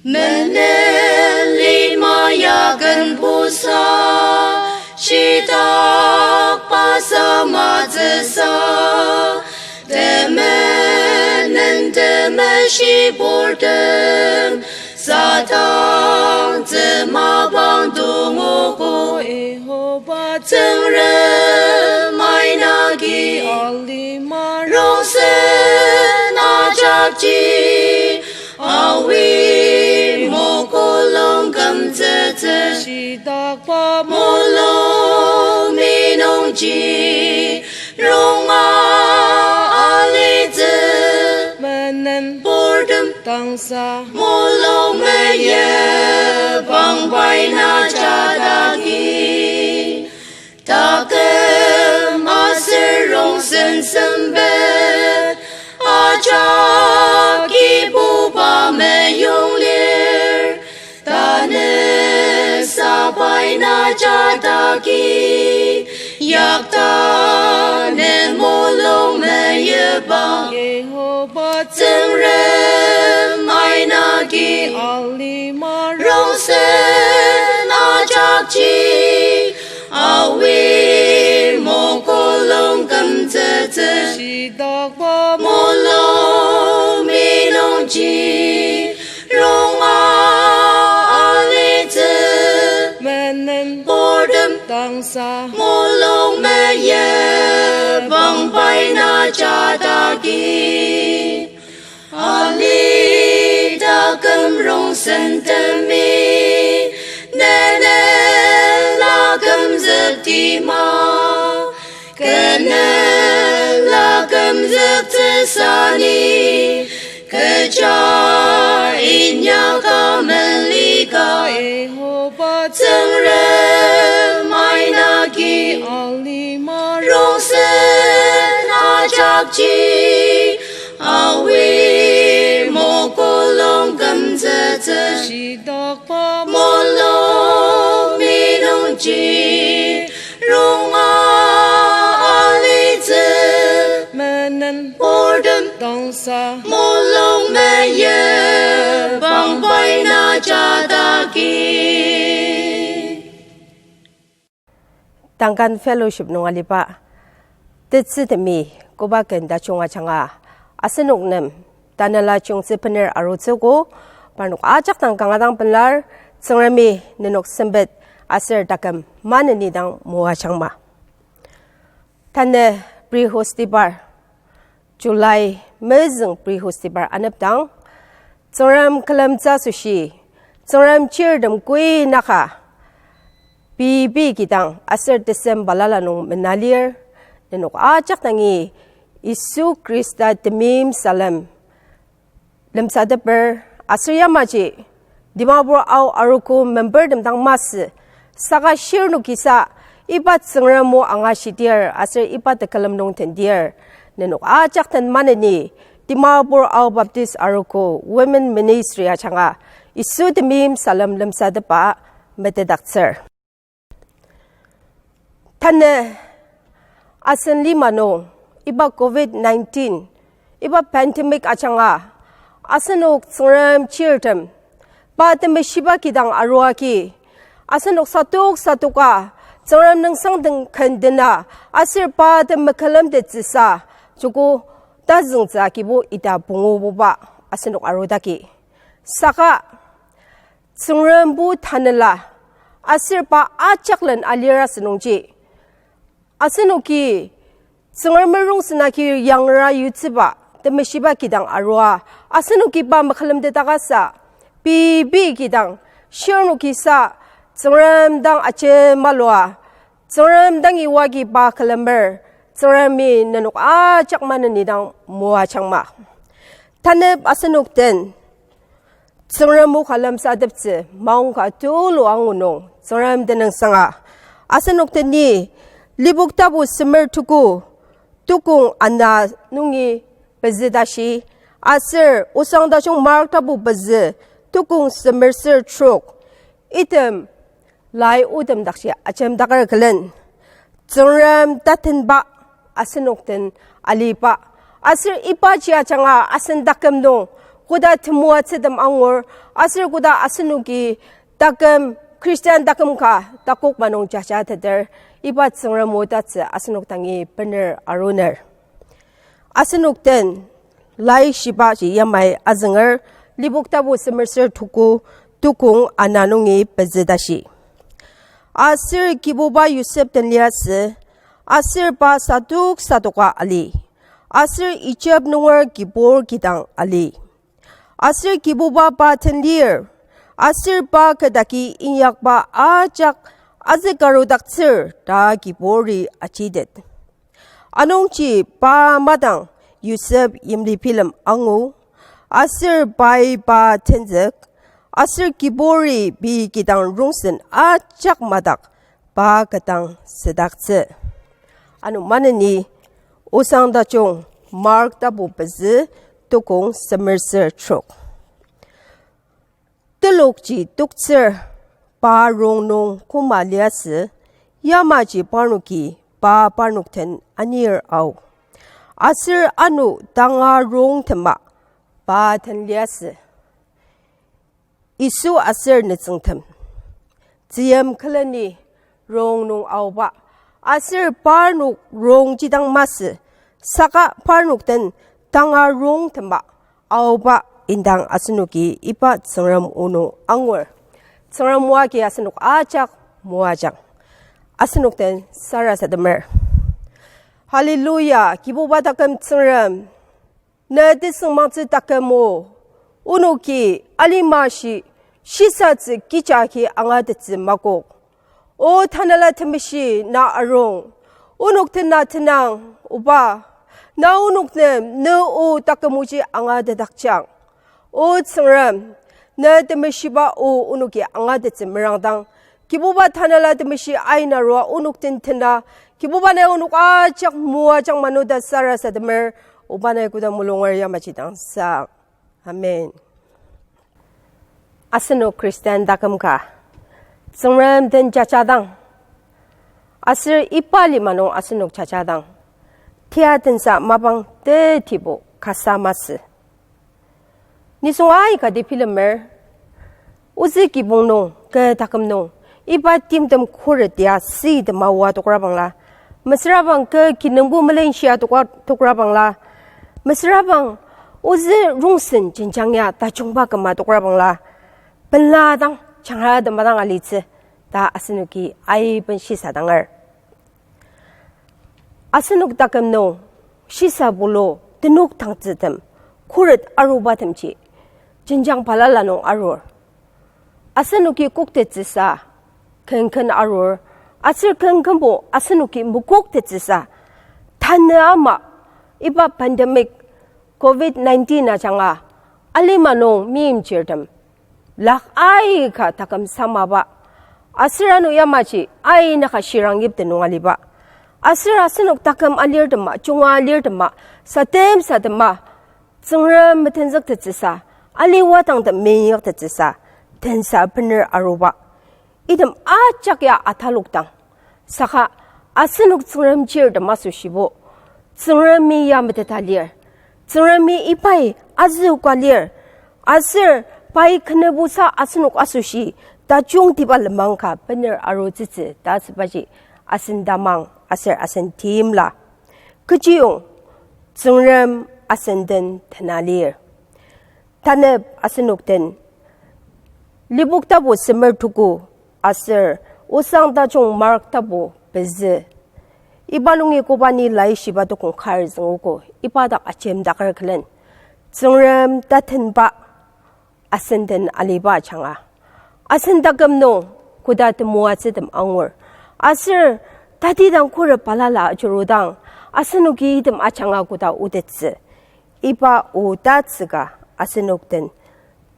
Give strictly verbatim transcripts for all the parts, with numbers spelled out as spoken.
Menen lima yagen pusa, shitak pasa matsüsa, temenen temeshi purtem, sadang temabang tungogo. Tsüngrem aina ki alima rongsen ajakji, awi mokolong kümtsütsü, shitakba mulung minungji, ronga alitsü, menen purtem tangsa, mulung meyipang pai na jadagi. Taküm aser rongsen sempet, ajak Kibuba meyong lir. Tanü sapai na jadagi, yakta ne mulung meyipa. Tsüngrem aina ki alima rongsen ajakji, awi mokolong kümtsütsü, shitakba mulung minungji, ronga alitsü, menen purtem tangsa, mulung meyipang pai na jadagi. Ali taküm rongsen temi, nene la kümzüktima, kene la kümzüktsü sani, kecha inyaka melika. Tsüngrem aina ki alima rongsen ajakji, awi mokolong kümtsütsü, shitakba mulung minungji, ronga alitsü, menen purtem tangsa, mulung meyipang pai na jadagi. Duncan Fellowship nung aliba tetsü temi koba ken tajung ajanga asenok nem tanela chiyungtsü bener arutsüogo. Parnok ajak dang kanga dang pelar, Tsüngremi nenok sempet aser taküm maneni dang moajangma. Tanü Brihostibar, July mezüng Brihostibar anepdang, Tsüngrem külemtsü asoshi, Tsüngrem chirtem koinaka, pei pei kidang aser tesem balala nung menalir, nenok ajak dangi Yisu Khrista temeim salem lemsateper, aser yamaji Dimapur Ao Arogo membertem dang masü, saka shirnok kisa iba Tsüngrem o angashidir aser iba tekülem nung tendir, nenok ajak den maneni Dimapur Ao Baptist Arogo Women Ministry ajanga Yisu temeim salem lemsatepa metetdaktsür. Tanü asen lima nung iba covid nineteen, iba pandemic ajanga asenok Tsüngrem chirtem pa temeshiba kidang arua agi, asenok satok satoka Tsüngrem nüngsang den kendena aser pa tem mekülemtettsüsa, joko tazüngtsü agibo ita pungububa asenok arudagi. Saka Tsüngrembo tanela aser pa ajaklen alir asünungji, asenoki Tsüngrem merongsen agi yangra yutsüba temeshiba kidang arua, asenoki pa mekülemtetdakasa, pei pei kidang shirnok kisa Tsüngrem dang ajemalua, Tsüngrem dangi oa agi pa külemer, Tsüngremi nenok ajak maneni dang moajangma. Tanep asenok den Tsüngrem o ka lemsateptsü maongka tulu angu nung Tsüngrem tenüngsanga, asenok den ni Lipok tapu semer tuku, tukong ana nungi pezü tashi, aser osang tajung Mark tapu pezü, tukong semer ser trok, item lai otem dakji ajemdaker külen. Tsüngrem tatenba asenok den aliba, aser ibaji ajanga asen taküm nung koda temoatsütem angur, aser koda asenoki taküm, Christian taküm ka takok manung jajateter, iba Tsüngrem o tatsü asenok dangi bener aruner. Asenok den laishibaji yamai azünger, Lipok tapu semer ser tuku, tukong ana nungi pezü tashi. Aser Kibuba Yosep den liasü, aser pa sadok sadoka ali, aser Ijip nunger kibur kidang ali. Aser Kibuba pa den lir, aser pa ketdaki inyakba ajak azükarudaktsür ta kiburi ajitet. Anungji pa madang Yosep yimli bilem angu, aser pai pa tenzük, aser kiburi pei kidang rongsen ajak madak pa ketdang südaktsü. Ano maneni osang tajung Mark tapu pezü tukong semer ser trok. Telokji toktsür pa rong nung koma liasü, yamaji parnoki pa parnok den anir ao. Aser ano tanga rongtema pa den liasü, Yisu aser nütsüngtem, tzüyim külemi rong nung aoba, aser parnok rong jidang masü, saka parnok den tanga rongtema aoba indang asenoki iba Tsüngrem o nung angur. Tsüngrem o agi asenok ajak moajang. Asenok den sarasademer. Hallelujah, Kibuba taküm Tsüngrem, ne tesüngmangtsü taküm o, onoki alima shi shisatsü kecha agi angatettsü makok. O Tanela Temeshi na arung, onok tena tenang, Oba, na onok nem ne o taküm oji angatetdakjang. O Tsüngrem, ne temeshiba o onoki angatettsü merangdang, Kibuba Tanela Temeshi aina arua onok den tena, Kibuba nai onok ajak moajang manu ta sarasademer, Oba nai koda mulunger yamaji dang sang. Amen. Asenok Christian taküm ka, Tsüngrem den jajadang, aser iba lima nung asenok jajadang, tia tensa mapang tetibo kasa masü. Nisung aikati bilemer, ozü kibong nung, kü taküm nung, iba timtem khuret ya süitema oa tokrabangla, mesürabang kü kinungbo melenshia tokra-, tokrabangla, mesürabang ozü rongsen jenjang ya tajungba küma tokrabangla, pela dang, jangra tema dang alitsü, ta asenoki aiben shisadanger. Asenok taküm nung, shisa bulu, tenük tangtsütem, khuret arubatemji, jenjang balala nung arur. Asenoki koktettsüsa, kenken arur, aser kenkenbo asenoki mekoktettsüsa, tanü ama, iba pandemic, covid nineteen ajanga, alima nung meimchirtem, lak aika taküm samaba. Aser ano yamaji aina ka shirang yipte nung aliba. Aser asenok taküm alirtema, junga alirtema, satem satema, Tsüngrem metenzüktettsüsa, aliwa tangtem meinyaktettsüsa, tensa bener aruba. Item ajak ya atalokdang. Saka asenok Tsüngrem chirtem asoshibo, Tsüngremi ya meteta lir. Tsüngremi ibai azüoka lir. Aser pai kenebusa asenok asoshi tajungtiba lenmang ka bener arutsütsü ta asübaji asen tamang aser asen timla. Kechiyong Tsüngrem asen den tena lir. Tanep asenok den Lipok tapu semer tuku aser osang tajung Mark tapu pezü. Iba nungi koba ni laishiba tukong kar züngogo, iba dak ajemdaker külen. Tsüngrem tatenba asen den aliba ajanga. Asen taküm nung koda temoatsütem angur. Aser tatidang khuret balala ajurudang, asenoki item ajanga koda otettsü. Iba o tatsüka asenok den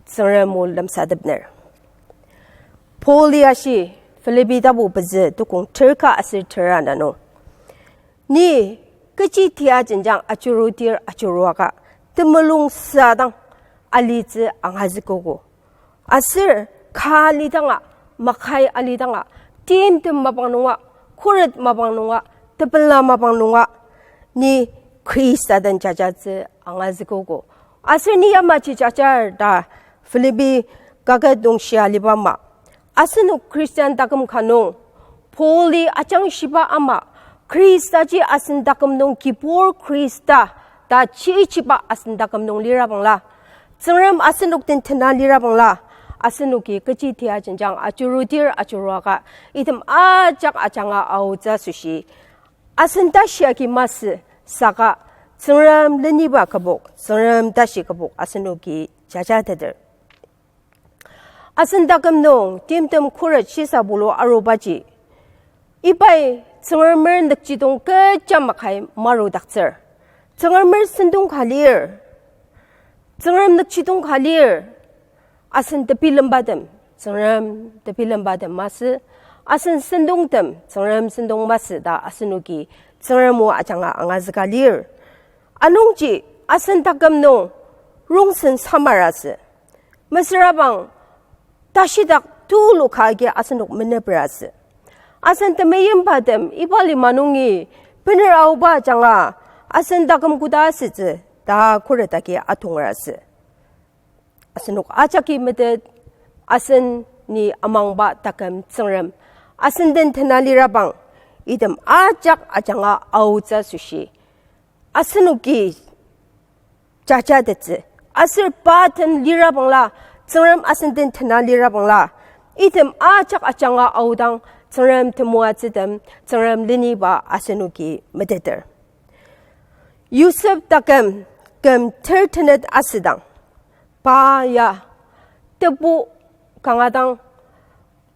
Tsüngrem o lemsatepner. Paul-i ashi, Philippi tapu pezü tukong terka aser tera ana nung, ni kechi tia jenjang ajurudir ajuruaka temulung sadang alitsü angazükogo. Aser ka alidanga, makai alidanga, timtem mapang nunga, khuret mapang nunga, tepela mapang nunga, ni Khrista den jajatsü angazükogo. Aser ni yamaji jajar ta Philippi kaket nung shia aliba ama. Asenok Christian taküm ka nung, Pauli ajangshiba ama, Khristaji asen taküm nung kibur Khrista ta chichiba asen taküm nung lira bangla, Tsüngrem asenok den tena lira bangla, asenoki kechi tia jenjang ajurudir ajuruaka, item ajak ajanga aotsü asoshi asen tashi agi masü, saka Tsüngrem leniba kübok, Tsüngrem tashi kübok asenoki jajateter. Asen taküm nung timtem khuret shisa bulu arubaji, ibai Tsüngremer nükjidong kecha makai marudaktsür. Tsüngremer sentong ka lir, Tsüngrem nükjidong ka lir. Asen tebilembatem Tsüngrem tebilembatem masü, asen sentongtem Tsüngrem sentong masü ta asenoki Tsüngrem o ajanga angazüka lir. Anungji asen taküm nung rongsen samar asü. Mesüra bang tashidak tulu ka agi asenok meneper asü. Asen temeimbatem iba lima nungi bener aoba ajanga asen taküm koda asütsü ta khuret agi atonger asü. Asenok ajaki metet, asen ni amangba taküm Tsüngrem asen den tena lira bang, item ajak ajanga aotsü asoshi asenoki jajatettsü. Aser pa den lira bangla, Tsüngrem asen den tena lira bangla, item ajak ajanga aodang Tsüngrem temoatsütem, Tsüngrem leniba asenoki meteter. Yosep taküm küm ter tenet asüdang, pa ya tebu kanga dang,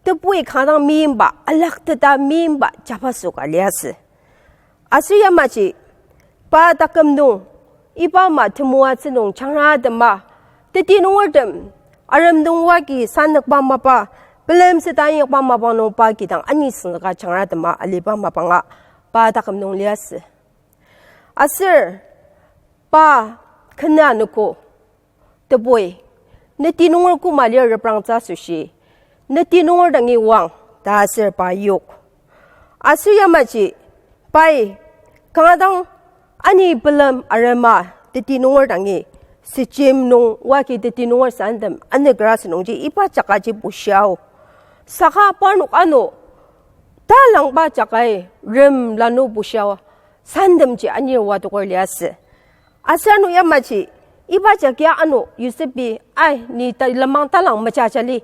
tebui kanga dang meimba, alakteta meimba jabaso ka liasü. Aser yamaji pa taküm nung iba ama temoatsü nung jangratema, teti nungertem arem nung wagi sanükba mapa, pelem seta inyakba mapa nung pa kidang ani süngzüka jangratema aliba mapanga pa taküm nung liasü. Aser pa kena anogo, tebui, neti nunger koma lir reprangtsü asoshi, neti nunger dangi oang ta aser pa yok. Aser yamaji pai kanga dang ani pelem arema teti nunger dangi Sichem nung wagi teti nunger santem anüker asü nungji iba jakaji bushiao. Saka parnok ano talangba jakai rem lanu bushiao, santemji anir oa toker liasü. Aser ano yamaji iba jagia ano Yosepi, ai, ni ta lemang talang mejaja li,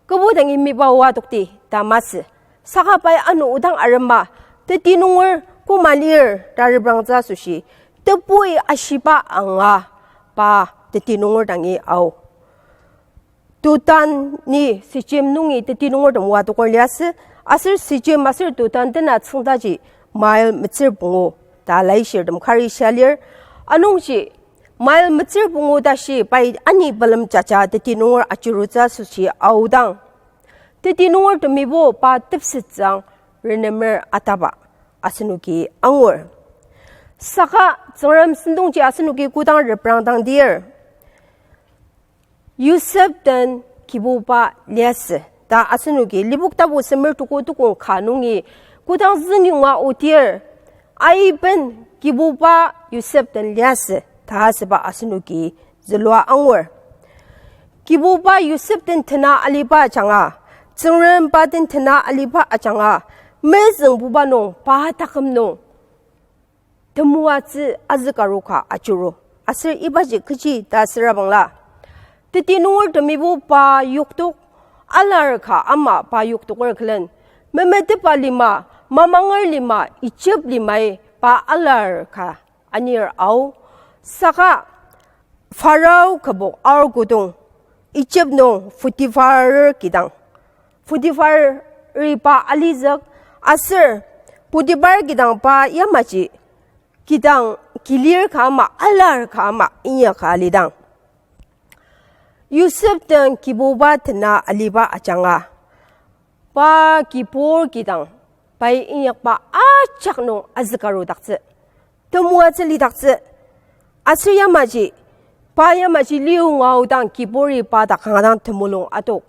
kübu dangi miba oa tokti ta masü. Saka pai ano odang arema teti nunger koma lir ta reprangtsü asoshi, tebui ashiba anga pa teti nunger dangi ao. Dotan ni Sichem nungi teti nungertem oa toker liasü, aser Sichem aser Dotan tena tsüngdaji mile metsür pungu ta laishirtem kari shia lir. Anungji mile metsür pungu tashi pai ani pelem jaja teti nunger ajurutsü asoshi aodang, teti nungertemibo pa tepsetsüang renemer ataba asenoki angur. Saka Tsüngrem sentongji asenoki kodang reprangdangdir, Yosep den Kibuba liasü ta asenoki Lipok tapu semer tuko tukong ka nungi kodang züngyonga odir, aiben Kibuba Yosep den liasü ta asüba asenoki zülua angur. Kibuba Yosep den tena aliba ajanga, Tsüngrem pa den tena aliba ajanga, mezüngbuba nung pa taküm nung temoatsü azükaru ka ajuru. Aser ibaji kechi ta asürabangla, teti nungertemibo pa yoktok, alar ka ama pa yoktoker külen, memetetba lima, mamanger lima, Ijip limai pa alar ka anir ao. Saka Pharao kübok aor kudong, Ijip nung Potiphar kidang, Potiphari pa alizük, aser Potiphar kidang pa yamaji kidang kilir ka ama, alar ka ama inyaka alidang, Yosep den Kibuba tena aliba ajanga, pa kibur kidang pai inyakba ajak nung azükarudaktsü, temoatsü lidaktsü. Aser yamaji, pa yamaji liu ngaodang kiburi pa dak kanga dang temulung atok.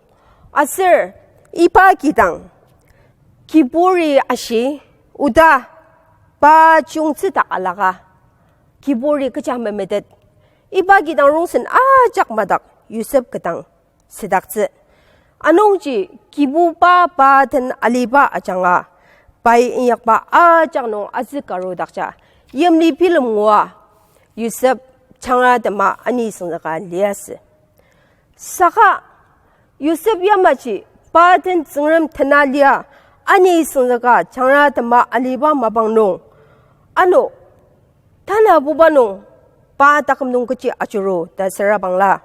Aser iba kidang kiburi ashi, oda pa chiyungtsü dak alaka, kiburi kecha memetet. Iba kidang rongsen ajak madak Yosep kidang südaktsü. Anungji Kibuba pa den aliba ajanga, pai inyakba ajak nung azükarudakja, yimli bilem ngua Yosep jangra tema ani süngzüka liasü. Saka Yosep yamaji pa den Tsüngrem tena lia ani süngzüka jangra tema aliba mapang nung, ano tanabuba nung pa taküm nung kechi ajuru ta süra bangla,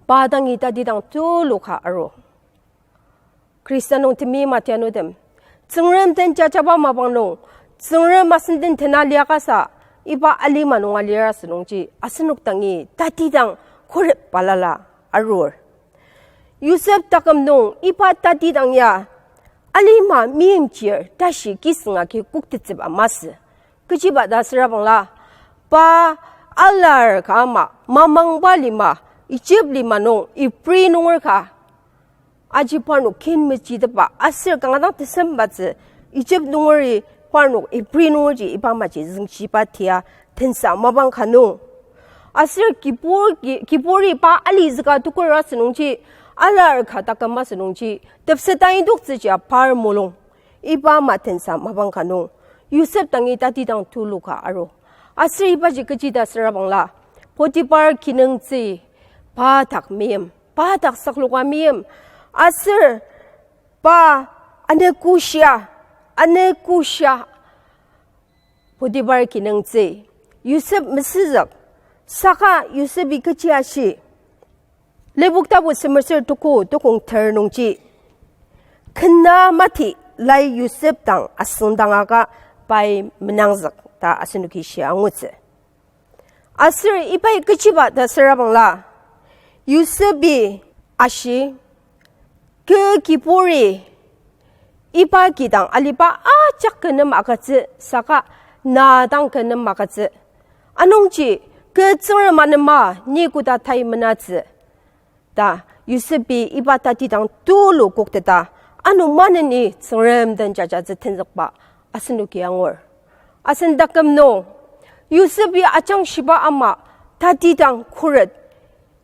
pa dangi tatidang tulu ka aru. Khrista nung temeim atianutem, Tsüngrem den jajaba mapang nung, Tsüngrem asen den tena liakasa, iba alima nung alir asünungji asenok dangi tatidang khuret balala arur. Yosep taküm nung iba tatidang ya alima meimchir tashi kisüng agi koktettsüba masü. Kechiba ta süra bangla, pa alar ka ama mamangba lima, Ijip lima nung Ibri nunger ka, aji parnok kin mechitepba aser kanga dang tesembatsü, Ijip nungeri parnok Ibri nungerji iba maji züngshiba tia tensa mapang ka nung, aser kibur, ki-, kiburi pa alizüka tukur asünungji, alar ka taküm asünungji, tepseta indoktsüji par mulung. Iba ama tensa mapang ka nung, Yosep dangi tatidang tulu ka aru. Aser ibaji kechi ta süra bangla, Potiphar kinungtsü pa dak meim, pa dak sakloka meim. Aser pa anekushia, anekushia Potiphar kinungtsü Yosep mesüzük. Saka Yosepi kechi ashi? Lipok tapu semer ser tuku tukong ter nungji, kena mati lai Yosep dang asüngdangaka pai menangzük ta asenoki shia angutsü. Aser ibai kechiba ta süra bangla, Yosepi ashi, kü kiburi iba kidang aliba ajak kü nem agütsü, saka na dang kü nem agütsü. Anungji, kü Tsüngrem anema ni koda tai menatsü ta Yosepi iba tatidang tulu kokteta, ano maneni Tsüngrem den jajatsü tenzükba asenoki angur. Asen taküm nung, Yosepi ajangshiba ama tatidang khuret,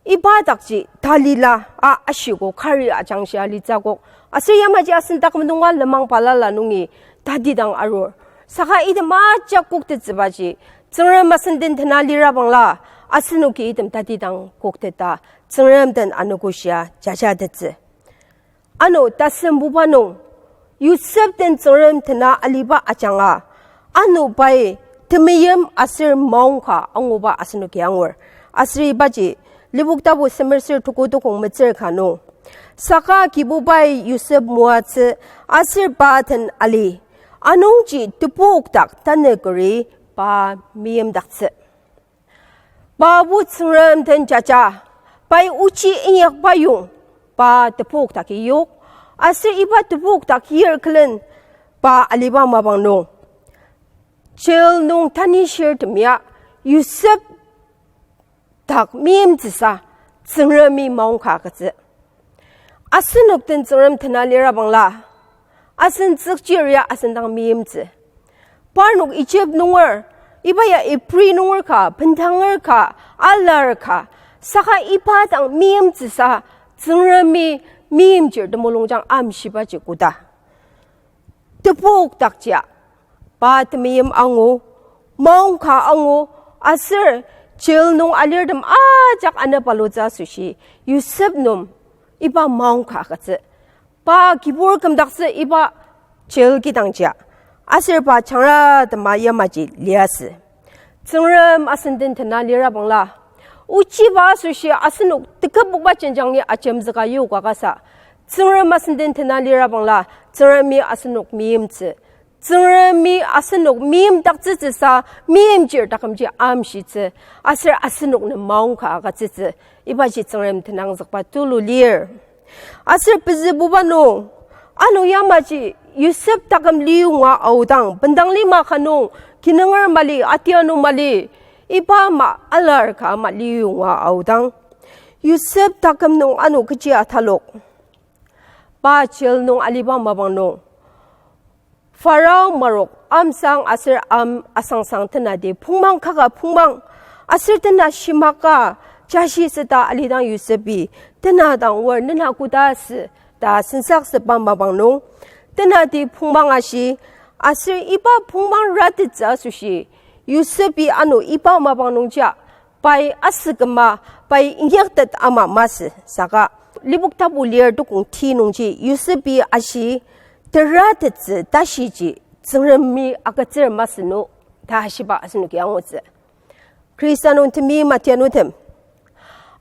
iba dakji Dalila a ashiko kari ajangshia alitsü akok. Aser yamaji asen taküm nunga lenmang balala nungi tatidang arur. Saka item ajak koktettsübaji, Tsüngrem asen den tena lira bangla, asenoki item tatidang kokteta, Tsüngrem den anogoshia jajatettsü. Ano tasembuba nung, Yosep den Tsüngrem tena aliba ajanga, ano pai temeim aser maongka anguba asenoki angur. Aser ibaji, Lipok tapu semer ser tuku tukong metsür ka nung, saka Kibubai Yosep moatsü aser pa den ali, anungji tepok dak tanü kari pa meimdaktsü. Pabo Tsüngrem den jaja, pai ochi inyakba yong, pa tepok dak yok, aser iba tepok dak yir külen pa aliba mapang nung, jail nung tanishirtem ya Yosep dak meimtsüsa Tsüngremi maongka agütsü. Asenok den Tsüngrem tena lira bangla, asen tsükchir ya asen dang meimtsü. Parnok Ijip nunger, iba ya Ibri nunger ka, bendanger ka, alar ka, saka iba dang meimtsüsa Tsüngremi meimchir temulungjang amshibaji koda. Tepok dakjia, pa temeim angu, maongka angu, aser jail nung alirtem ajak ana palutsü asoshi, Yosep nem iba maongka agütsü. Pa kibur kümdaktsü iba jail kidangjia. Aser pa jangra tema yamaji liasü. Tsüngrem asen den tena lira bangla, ochiba asoshi asenok tekübokba jenjangi ajemzüka yoka kasa, Tsüngrem asen den tena lira bangla, Tsüngremi asenok meimtsü. Tsüngremi asenok meimdaktsütsüsa, meimchir takümji amshitsü, aser asenok nem maongka agütsütsü, ibaji Tsüngrem tenangzükba tulu lir. Aser pezübuba nung, ano yamaji Yosep taküm liyonga aodang, bendang lima ka nung, kinunger mali, atianu mali, iba ama alar ka ama liyonga aodang, Yosep taküm nung ano kechi atalok? Pa jail nung aliba mapang nung, Pharaoh marok amsang aser am asangsang tenati pungmang kaka pungmang, Aser tena shimaka jashi süta alidang Yosepi, tena dang oar nena koda sü ta sensaksüba mapang nung, tenati pongmang ashi, aser iba pongmang ratettsü asoshi, Yosepi ano iba mapang nungja, pai asüküma, pai inyaktet ama masü saka. Lipok tapu lir tukong ti nungji Yosepi ashi, teratettsü tashiji Tsüngremi agütsür masü no ta shiba asenoki angutsü. Khrista nung temi matianutem,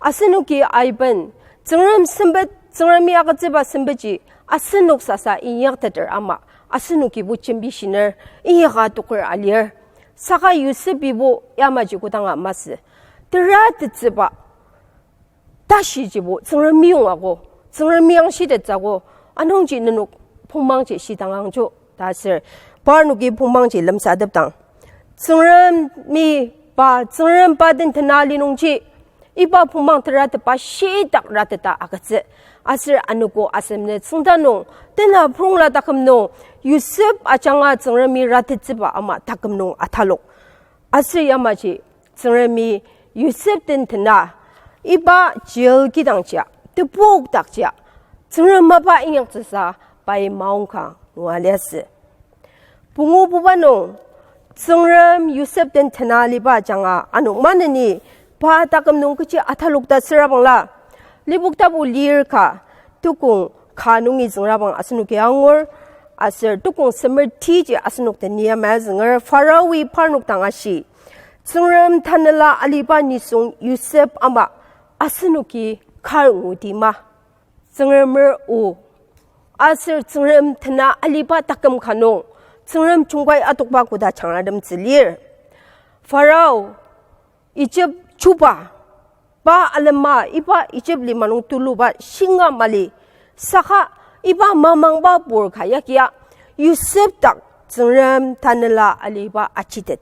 asenoki aiben, Tsüngrem sempet, Tsüngremi agütsüba sempetji asenok sasa inyakteter ama, asenokibo jembi shiner, inyaka toker alir. Saka Yosepibo yamaji kodanga masü, teratettsüba tashijibo Tsüngremi yongago, Tsüngremi angshitettsügo, anungji nenok pongmangji shidang angjo ta aser, parnoki pongmangji lemsatepdang, Tsüngremi pa, Tsüngrem pa den tena li nungji, iba pongmang teratetba shitak rateta agütsü. Aser anogo asem ne tsüngda nung, tena prongla taküm nung, Yosep ajanga Tsüngremi ratettsüba ama taküm nung atalok. Aser yamaji Tsüngremi Yosep den tena, iba jail kidangji, tebok dakji, Tsüngrem mapa inyaktsüsa pai maongka ngua liasü. Pungububa nung, Tsüngrem Yosep den tena liba ajanga ano maneni pa taküm nung kechi atalok ta sürabangla, Lipok tapu lir ka, tukong ka nungi züngrabang asenoki angur, aser tukong semer tiji asenok den ni ama zünger. Pharaoi parnok dang ashi, Tsüngrem tanela aliba nisung Yosep ama asenoki kar ngudi ma? Tsüngremer o, aser Tsüngrem tena aliba taküm ka nung, Tsüngrem jungkai atokba koda jangratemtsü lir. Pharao, Egypt chuba, pa alema iba Egypt lima nung tuluba shinga mali, saka iba mamangba pur ka yakia, Yosep dak Tsüngrem tanela aliba ajitet.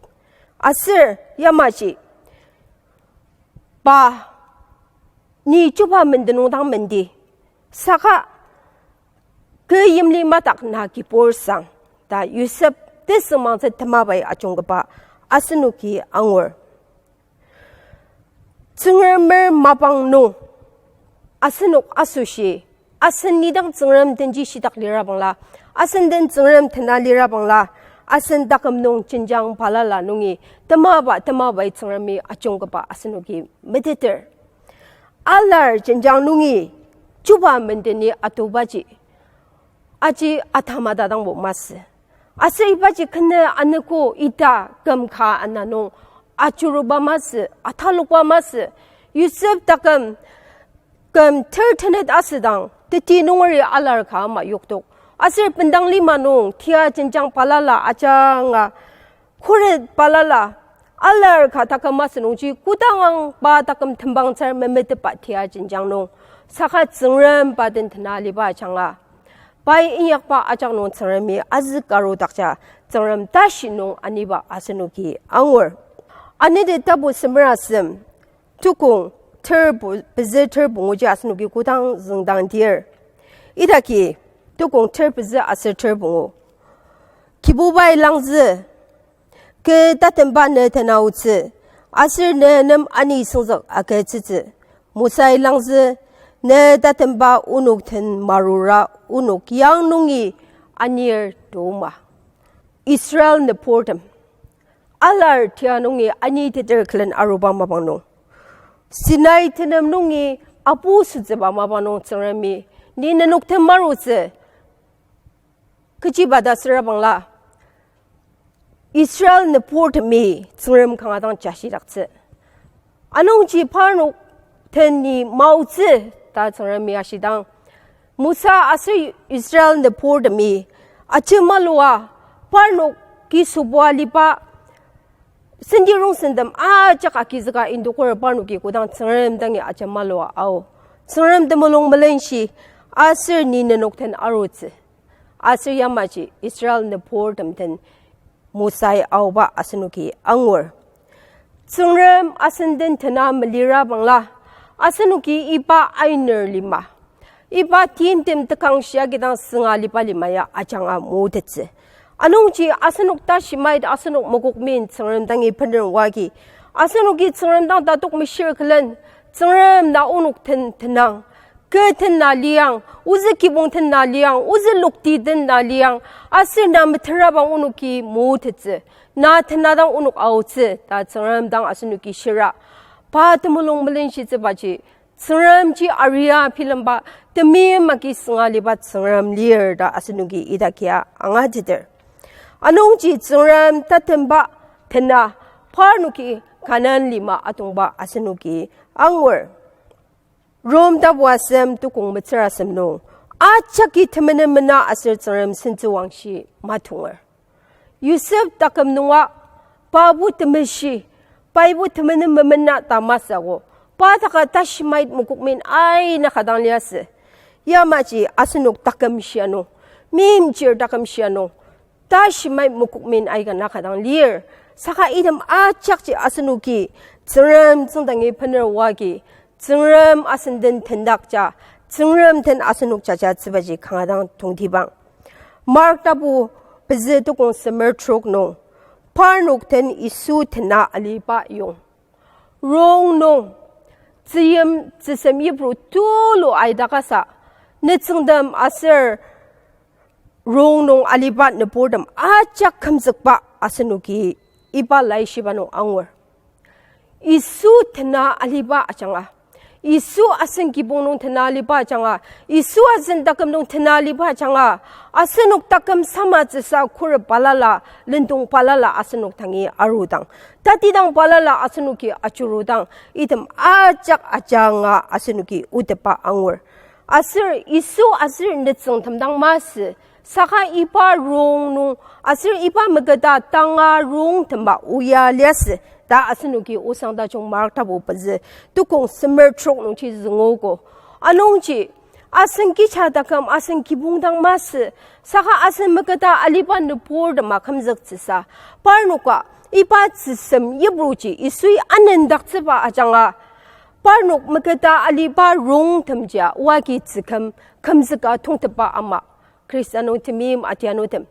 Aser yamaji pa ni chuba menden nung dang mendi, saka kü yimli madak na kibur sang ta Yosep tesüngmangtsü temabai ajungkaba asenoki angur. Tsüngremer mapang nung asenok asoshi, asen nidang Tsüngrem denji shitak lirabangla, asen den Tsüngrem tena lirabangla, asen taküm nung jenjang balala nungi temaba temabai Tsüngremi ajungkaba asenoki meteter. Alar jenjang nungi chuba mendeni atubaji aji atamata dangbo masü. Aser ibaji kene anogo ita küm ka ana nung ajuruba masü, atalokba masü. Yosep taküm küm ter tenet asüdang, teti nungeri alar ka ama yoktok. Aser bendang lima nung tia jenjang balala ajanga khuret balala, alar ka taküm asü nungji kodang ang pa taküm tembangtsür memetetba tia jenjang nung, saka Tsüngrem pa den tena liba ajanga, pai inyakba ajak nung Tsüngremi azü karu dakja Tsüngrem tashi nung aniba asenoki angur. Anidi tapu semer asem, tukong ter pu-, pezü ter punguji asenoki kodang züngdangdir, idaki tukong ter pezü aser ter pungu. Kibubai langzü, kü tatemba ne tenaotsü, aser ne nem ani süngzük agütsütsü. Mosai langzü, ne tatemba onok den marura onok yang nungi anir toma. Israel nüburtem alar tia nungi aniteter külen aruba mapang nung, Sinai tenem nungi apu sütsüba mapang nung Tsüngremi, ni nenok den marutsü. Kechiba ta sürabangla, Israel nüburtemi Tsüngrem kanga dang jashidaktsü. Anungji parnok den ni maotsü ta Tsüngremi ashidang, Mosa aser Israel nüburtemi ajemalua, parnok ki sübua liba sendirong sentem ajak agizüka indoker parnoki kodang Tsüngrem dangi ajemalua ao, Tsüngrem temulung melenshi, aser ni nenok den arutsü. Aser yamaji Israel nüburtem den Mosai aoba asenoki angur. Tsüngrem asen den tena melira bangla, asenoki iba ainer lima, iba timtem tekangshia kidang sünga liba lima ya ajanga motettsü. Anungji asenok tashimait asenok mokokmin Tsüngrem dangi bener wagi, Asenoki Tsüngrem dang tatok meshir külen, Tsüngrem na onok den tenang, kü den na liang, ozü kibong den na liang, ozü lokti den na liang, aser na metenrabang onoki motettsü, na tena dang onok aotsü ta Tsüngrem dang asenoki shira. Pa temulung melenshitsübaji, Tsüngremji aria bilemba, temeim agi sünga liba Tsüngrem lir ta asenoki idakia angateter. Anungji Tsüngrem tatemba tena parnoki Kanan lima atongba asenoki angur. Rom tapu asem tukong metsür asem nung, ajaki temenen mena aser Tsüngrem sentsüwangshi matonger. Yosep taküm nunga, pabo temeshi, paibo temenen memena ta masü ako, pa taka tashi mait mokokmen aina ka dang liasü. Yamaji asenok taküm shia nung, meimchir taküm shia nung, tashi mait mokokmen aika na ka dang lir. Saka item ajakji asenoki Tsüngrem tsüngdangi bener oa agi, Tsüngrem asen den tendakja, Tsüngrem den asenok jajatsübaji kanga dang tongtibang. Mark tapu pezü tukong semer trok nung, parnok den Yisu tena aliba yong, rong nung, tzüyim tzüsem yipru tulu aidakasa, nütsüngtem aser rong nung aliba nüburtem ajak kümzükba asenoki iba laishiba nung angur. Yisu tena aliba ajanga, Yisu asen kibong nung tena aliba ajanga, Yisu asen taküm nung tena aliba ajanga, asenok taküm samatsüsa khuret balala, lendong balala asenok dangi arudang, tatidang balala asenoki ajurudang, item ajak ajanga asenoki otepa angur. Aser Yisu aser nütsüngtem dang masü, saka iba rong nung, aser iba meketa tanga rongtemba oa liasü, ta asenoki osang tajung Mark tapu pezü tukong semer trok nungji züngogo. Anungji, asen kecha taküm asen kibong dang masü, saka asen meketa aliba nüburtema kümzüktsüsa, parnoka iba tzüsem yipruji Yisui anendaktsüba ajanga, parnok meketa aliba rongtemjia oa agi tzüküm kümzüka tongtepba ama. Khrista nung temeim atianutem,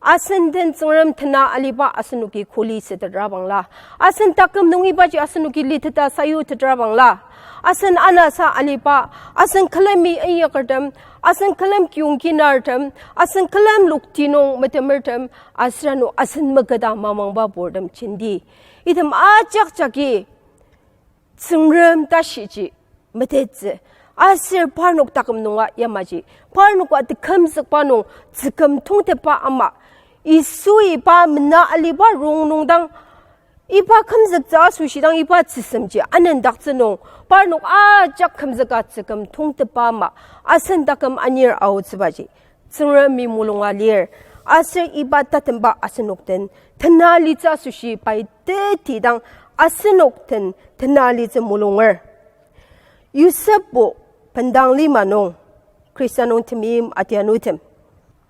asen den Tsüngrem tena aliba asenoki kuli sütetra bangla, asen taküm nung ibaji asenoki liteta sayutetra bangla, asen anasa aliba, asen külemi inyakertem, asen külem kiyong kinartem, asen külem lokti nung metemertem, aser ano asen meketa mamangba purtem jenti, item ajak jagi Tsüngrem tashiji metettsü, aser parnok taküm nunga yamaji, parnoka tekümzükba nung tzüküm tongtepba ama, Yisui pa mena aliba rong nung dang, iba kümzüktsü asoshi dang iba tzüsemji anendaktsü nung, parnok ajak kümzüka tzüküm tongtepba ama, asen taküm anir aotsübaji Tsüngremi mulunga lir, aser iba tatemba asenok den tena litsü asoshi pai teti dang asenok den tena litsü mulunger. Yosepbo bendang lima nung, Khrista nung temeim atianutem,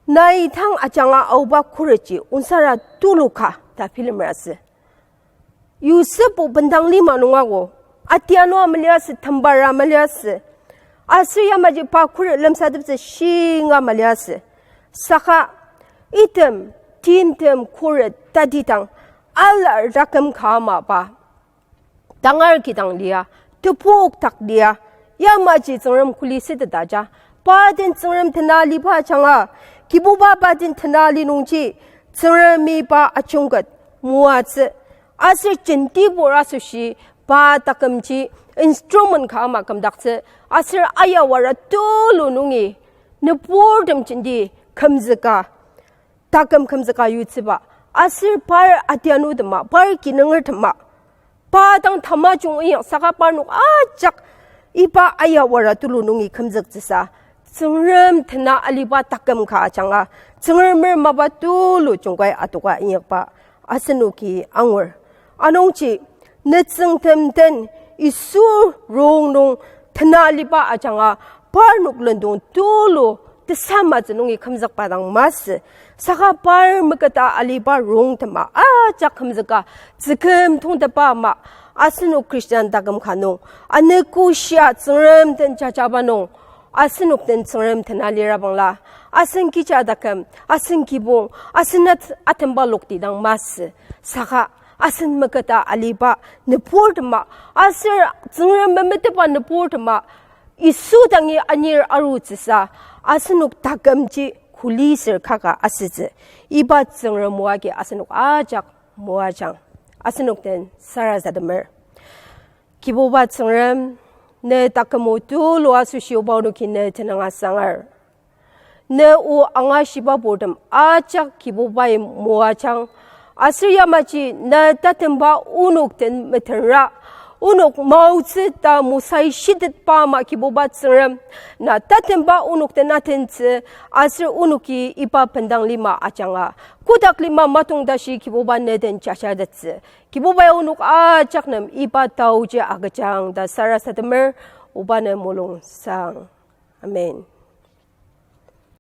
nai tang ajanga aoba khuretji onsara tuluka ta bilemer asü. Yosepbo bendang lima nunga ko, atianua maliasü, tembara maliasü, aser yamaji pa khuret lemsateptsü shinga maliasü. Saka item timtem khuret tatidang alar taküm ka ama pa tangar kidang lia, tepok dak lia, yamaji Tsüngrem kuli sütettsü. Pa den Tsüngrem tena aliba ajanga, Kibuba pa den tena ali nungji, Tsüngremi pa ajungket moatsü, aser jentibur asoshi pa takümji instrument ka ama kümdaktsü, aser ayawara tulu nungi nüburtem jenti kümzüka taküm kümzüka yutsüba, aser par atianutema, par kinungertema, pa dang tamajung inyak saka parnok ajak iba ayawara tulu nungi kümzüktsüsa, Tsüngrem tena aliba taküm ka ajanga, Tsüngremer mapa tulu jungkai adoka inyakba asenoki angur. Anungji, nütsüngtem den Yisu rong nung tena aliba ajanga, parnok lendong tulu tesamatsü nungi kümzükba dang masü. Saka par meketa aliba rongtema ajak kümzüka tzüküm tongtepba ama, asenok Christian taküm ka nung, anogo shia Tsüngrem den jajaba nung, asenok den Tsüngrem tena lira bangla, asen kecha taküm, asen kibong, asen at-, atemba lokti dang masü. Saka Asen meketa aliba nüburtema, aser Tsüngrem memetetba nüburtema, Yisu dangi anir arutsüsa, asenok takümji kuli ser kaka asütsü. Iba Tsüngrem o agi asenok ajak moajang. Asenok den sarasademer. Kibuba Tsüngrem, ne taküm o tulu asoshi oba onoki ne tenüng asangar. Ne o angashiba purtem ajak Kibubai moajang. Aser yamaji na tatemba onok den metenra, onok maotsü ta mosai shitetba ama Kibuba Tsüngrem, na tatemba onok den atentsü, aser onoki iba bendang lima ajanga, kotak lima matong tashi Kibuba ne den jajatettsü. Kibubai onok ajak nem iba taoji agüjang ta sarasademer, oba ne mulung sang. Amen.